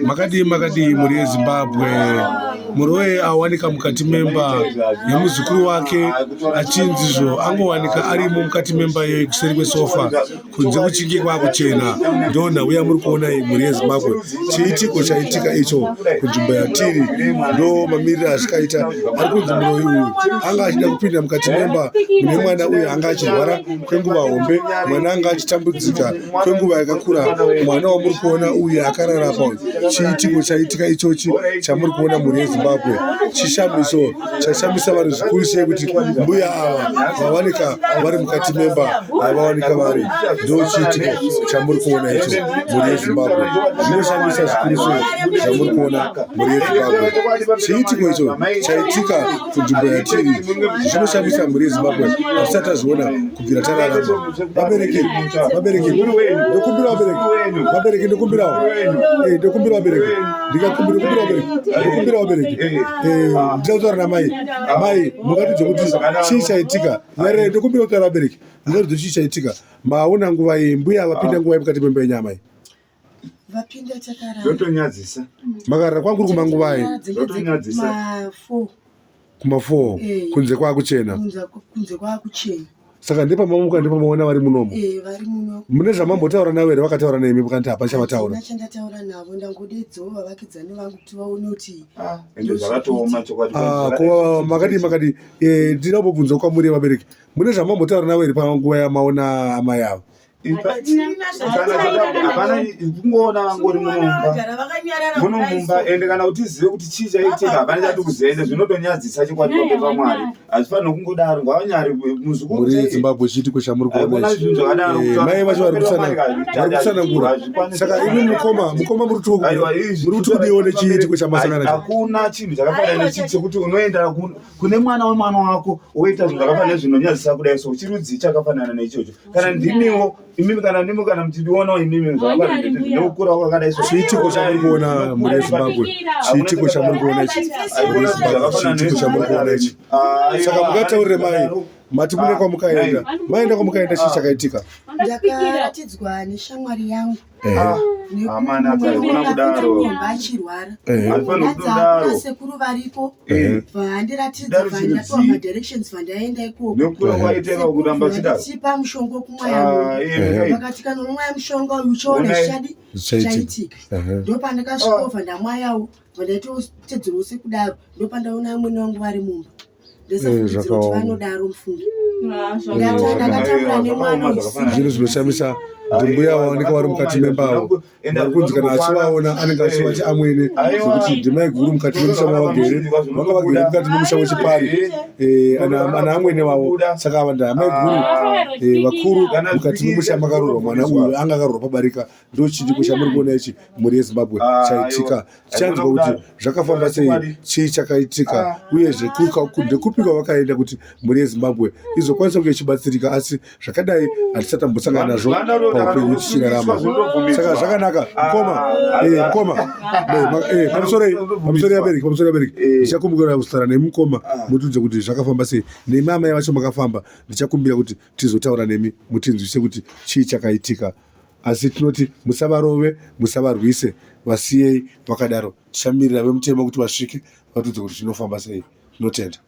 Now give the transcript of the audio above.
Makadii makadii mhuri yeZimbabwe. Muroyi awanika mukati memba yemuzukuru wake achinzizvo angowanika arimo mukati memba iyoyi kuseri kwesofa kunze kuchinge kwakuchena. Ndonhau yamuri kuona iyi mhuri yeZimbabwe. Chiitiko chaitika icho kunzvimbo yatiri ndo mamiriro azvikaita. Ari kunzi muroyi uyu anga achida kupinda mukati memba mune mwana uyu anga achirwara kwenguva hombe. Mwana anga achitambudzika kwenguva yakakura. Mwana wamuri kuona uyu akarara apa uyu, chiitiko chaitika ichochi chamuri kuona mhuri yeZimbabwe, chishamiso chashamisa vanhu zvikuru sei kuti mbuya ava vawanika vari mukati memba havawanika vari. Ndo chiitiko chamuri kuona icho mhuri yeZimbabwe, zvinoshamisa zvikuru sei zvamuri kuona mhuri yeZimbabwe. Chiitiko icho chaitika kunzvimbo yatiri zvinoshamisa mhuri yeZimbabwe, hatisati tazviona kubvira tararama. Vabereki, vabereki, ndokumbira vabereki, vabereki ndokumbirawo, eh, ndokumbira vabereki, ndikakumbira ndokumbira vabereki, ndokumbira vabereki, eh, ndinoda kutaura namai, mai mungatidze kuti chii chaitika, nyarare, ndokumbira kutaura vabereki, mungatidze chii chaitika, maona nguva iyi mbuya vapinda nguva mukati memba yenyu amai. Vapinda takarara. Zvotonyadzisa. Makarara kwangu kuri kumanguvai? Zvotonyadzisa. Ma4. Kuma 4 Eh. kunze kwakuchena. Kunze kwakuchena. Saka ndepamamuka ndepamaona vari munomo. Eh, vari muno. Mune zvamambotaura navo here vakataura nemi mukanti hapana chavataura? Handina chandataura navo ndangodedzawo vavakidzani vangu kuti vaone kuti Ah, ende zvakatooma chokwadi. Ah, ko makadii makadii? Eh, ndinoda kumbobvunza kwamuri vabereki. Mune zvamambotaura navo here panguva yamaona amai ava? Hapana, kungoona vangori munomba muno mumba, ende kana kuti tizive kuti chii chaitika hapana chati kuziva, ende zvinotonyadzisa chokwadi pamberi paMwari, hazvifaniri kungodaro, ngavanyari muzukuru. Mhuri yeZimbabwe, chiitiko chamuri kuona ichi. Zvinhu zvakadaro. Eh, mai vacho vari kutsanangura. Saka imi mukoma, mukoma muri kuti kudiwo nechiitiko chamasangana nacho? Hakuna chinhu chakafanana nechi chekuti unoenda kune mwana wemwana wako woita zvinhu zvakafanana zvinonyadzisa kudai, so chirudzii chakafanana neichocho? Kana ndimiwo imimi, kana ndimi, kana muchidionawo imimi zvakafanana kwakadai so. Chiitiko chamuri kuona, mhuri yeZimbabwe, chiitiko chamuri kuona ichi, mhuri yeZimbabwe, chiitiko chamuri kuona ichi. Saka mukataurire mai, mati mune kwamukaenda, maenda kwamukaenda, chii chakaitika? Ndakaratidzwa neshamwari yangu Amana, haikona kudaro. Achirwara Haifaniri kudaro. Sekuru variko vandiratidza, Daro vandapiwa chirudzii? madirections, vandaenda ikoko. Nekukura kwaiteka kuramba chidaro. Tipa mushonga wekumwaya, vakati kana unomwaya mushonga uyu uchaona Onai. zvichadi Zvichaitika. chaitika. Ndopandakasvikova ndamwayawo, vandaitotedzerawo sekudaro, ndopandaona amwene vangu vari mumba. Ndesafungidzira kuti Zvakaoma. vanodaro mufungi. Ndakatambura nemwana uyu. Zvinhu zvinoshamisa kuti mbuya vaoneka vari mukati memba avo, vari kunzi kana achivaona anenge achivati amwene, zvekuti ndimai guru mukati memusha mavagere, vanga vagere mukati memusha wechipari. Eh, ana amwene vavo, saka ava ndaamai guru, eh, vakuru mukati memusha makaroorwa mwana uyu, anga akaroorwa pabarika. Ndo chiitiko chamuri kuona ichi, mhuri yeZimbabwe, chaitika. Tichanzwa kuti zvakafamba sei, chii chakaitika, uyezve ndekupi kwavakaenda kuti mhuri yeZimbabwe izokwanisa kunge ichibatsirika. Asi zvakadai hatisati tambosangana nazvo paupenyu tichirarama. Saka zvakanaka, mukoma, eh, mukoma, eh, pamusoroi, pamusoro yabereki, pamusoro yabereki. Ndichakumbira kutaura nemukoma mutiudze kuti zvakafamba sei. Nemi amai vacho makafamba, ndichakumbira kuti tizotaura nemi mutinzwise kuti chii chakaitika. Asi tinoti musavarove, musavarwise, vasiyei vakadaro. Tichamirira vemutemo kuti vasvike vatiudze kuti zvinofamba sei. Tinotenda.